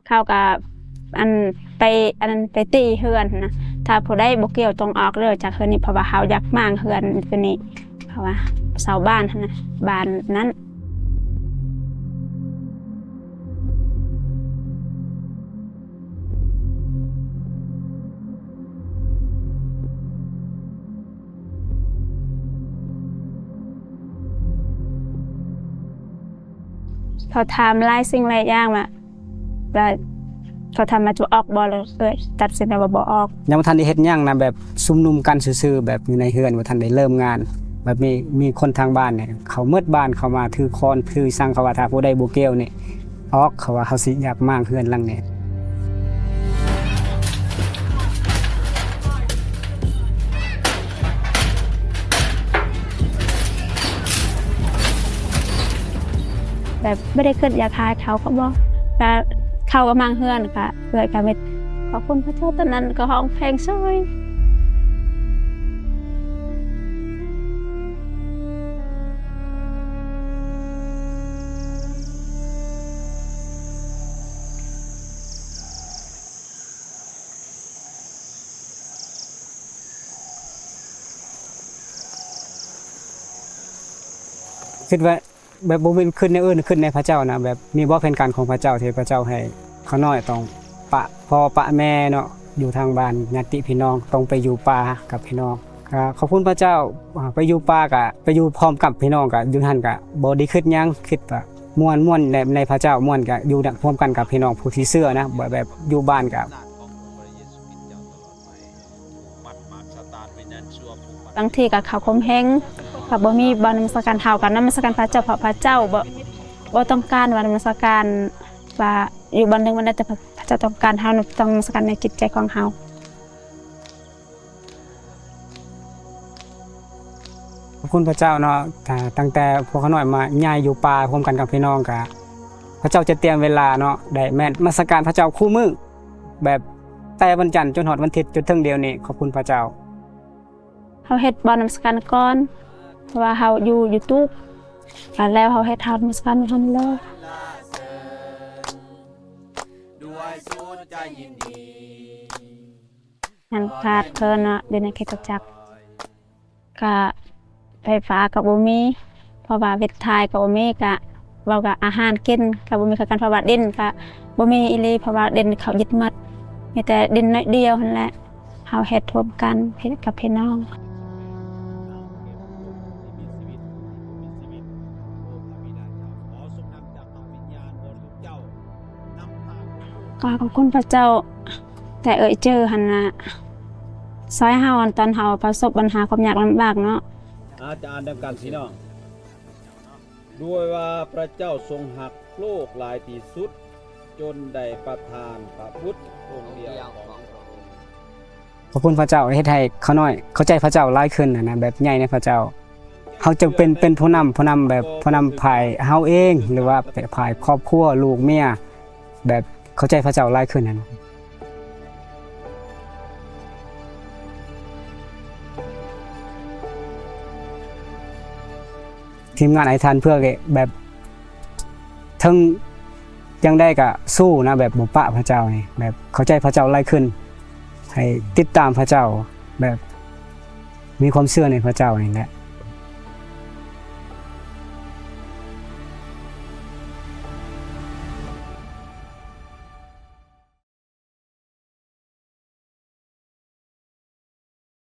ເຂົາກໍ ອັນ ໄປ ອັນນັ້ນ ໄປຕີເຮືອນຫັ້ນນະ. ຖ້າຜູ້ໃດບໍ່ກ່ຽວຕ້ອງອອກເດີຈາກເຮືອນນີ້ ເພາະວ່າເຮົາຢາກມ້າງເຮືອນຕົວນີ້ ເພາະວ່າເຊົ່າບ້ານຫັ້ນນະ ບ້ານນັ້ນ. ເຂົາຖາມຫຼາຍສິ່ງຫຼາຍຢ່າງວ່າ ວ່າເຂົາຖາມວ່າຈະອອກບໍ່ ແລ້ວເອື້ອຍຕັດສິນໃຈວ່າບໍ່ອອກ. ຍັງບໍ່ທັນໄດ້ເຮັດຫຍັງນະ ແບບຊຸມນຸມກັນຊື່ໆ ແບບຢູ່ໃນເຮືອນ ບໍ່ທັນໄດ້ເລີ່ມງານ. ແບບມີ ມີຄົນທາງບ້ານນີ້ ເຂົາໝົດບ້ານ ເຂົາມາຖືຄ້ອນຖືສັງ ເຂົາວ່າຖ້າຜູ້ໃດບໍ່ກ່ຽວນີ້ອອກ ເຂົາວ່າເຂົາຊິຢາກມ້າງເຮືອນຫຼັງນີ້. ແບບບໍ່ໄດ້ຄິດຢາກຂາຍເຂົາກໍບໍ່ ແບບເຂົາກໍມ້າງເຮືອນ ກໍເອື້ອຍກໍມີ ຂອບຄຸນພະເຈົ້າ. ຕອນນັ້ນກໍຮ້ອງເພງຊ່ອຍ. ຄິດວ່າ ແບບບໍ່ແມ່ນຄິດແນວອື່ນ ຄິດໃນພະເຈົ້ານະ ແບບມີບໍ່ແຜນການຂອງພະເຈົ້າ ທີ່ພະເຈົ້າໃຫ້ຂ້ານ້ອຍຕ້ອງປະພໍ່ປະແມ່ເນາະ ຢູ່ທາງບ້ານຍາດຕິພີ່ນ້ອງ ຕ້ອງໄປຢູ່ປ່າກັບພີ່ນ້ອງ. ກະຂອບຄຸນພະເຈົ້າ ອາ ໄປຢູ່ປ່າກະໄປຢູ່ພ້ອມກັບພີ່ນ້ອງ ກະຢູ່ຫັ້ນກະບໍ່ໄດ້ຄິດຫຍັງ ຄິດວ່າມ່ວນ ມ່ວນໃນ ໃນພະເຈົ້າ ມ່ວນກະຢູ່ນຳ ຮ່ວມກັນກັບພີ່ນ້ອງຜູ້ທີ່ເຊື່ອນະ ແບບ ແບບຢູ່ບ້ານກະ ບາງທີກໍເຂົາຂົ່ມເຫງ ກໍບໍ່ມີບ່ອນນະມັດສະການ ເຮົາກໍນະມັດສະການພະເຈົ້າ ເພາະພະເຈົ້າບໍ່ ບໍ່ຕ້ອງການວ່ານະມັດສະການ ວ່າຢູ່ບ່ອນໜຶ່ງບ່ອນໃດ ແຕ່ພະ ພະເຈົ້າຕ້ອງການເຮົານະ ຕ້ອງນະມັດສະການໃນຈິດໃຈຂອງເຮົາ. ຂອບຄຸນພະເຈົ້າເນາະ ຕັ້ງແຕ່ພວກຂ້ານ້ອຍມາຍ້າຍຢູ່ປ່າຮ່ວມກັນກັບພີ່ນ້ອງ ກະພະເຈົ້າຈະຕຽມເວລາເນາະ ໄດ້ແມ່ນນະມັດສະການພະເຈົ້າຄູ່ມື້ ແບບແຕ່ວັນຈັນຈົນຮອດວັນທິດ ຈົນເຖິງດຽວນີ້ ຂອບຄຸນພະເຈົ້າ. ເຮົາເຮັດບ່ອນນະມັດສະການກ່ອນ ເພາະວ່າເຮົາຢູ່ຢູທູບ ແລ້ວເຮົາເຮັດ ເຮົານະມັດສະການຢູ່ຫັ້ນເລີຍ. ຍັງຂາດເຂີນເນາະ ຢູ່ໃນຄຣິສຕະຈັກ ກະໄຟຟ້າກໍບໍ່ມີ ເພາະວ່າເວັດຖ່າຍກໍບໍ່ມີ ກະເວົ້າກະອາຫານກິນກໍບໍ່ມີຄືກັນ ເພາະວ່າດິນກະບໍ່ມີອີ່ຫຼີ ເພາະວ່າດິນເຂົາຍຶດໝົດ ມີແຕ່ດິນໜ້ອຍດຽວຫັ້ນແຫຼະ. ເຮົາເຮັດຮ່ວມກັນ ເຮັດກັບພີ່ນ້ອງ. ກໍຂອບຄຸນພະເຈົ້າ ແຕ່ເອີ່ຍຈື່ຫັ້ນນະ ຊ່ອຍເຮົາຕອນເຮົາປະສົບບັນຫາຄວາມຍາກລຳບາກເນາະ. ອາ ຈະອ່ານນຳກັນພີ່ນ້ອງ. ດ້ວຍວ່າພະເຈົ້າຊົງຮັກໂລກຫຼາຍທີ່ສຸດ ຈົນໄດ້ປະທານພະບຸດອົງດຽວຂອງພະອົງ. ຂອບຄຸນພະເຈົ້າ ເຮັດໃຫ້ຂ້ານ້ອຍເຂົ້າໃຈພະເຈົ້າຫຼາຍຂຶ້ນຫັ້ນນະ ແບບໃຫຍ່ໃນພະເຈົ້າ. ເຮົາຈຶ່ງເປັນ ເປັນຜູ້ນຳ ຜູ້ນຳແບບຜູ້ນຳຝ່າຍເຮົາເອງ ຫຼືວ່າເປັນຝ່າຍຄອບຄົວ ລູກເມຍ ແບບເຂົ້າໃຈພະເຈົ້າຫຼາຍຂຶ້ນຫັ້ນ. ທີມງານອະທິຖານເພື່ອແບບ ເຖິງຈັ່ງໃດກະສູ້ນະ ແບບບໍ່ປະພະເຈົ້ານີ້ ແບບເຂົ້າໃຈພະເຈົ້າຫຼາຍຂຶ້ນ ໃຫ້ຕິດຕາມພະເຈົ້າ ແບບມີຄວາມເຊື່ອໃນພະເຈົ້ານີ້ແຫຼະ.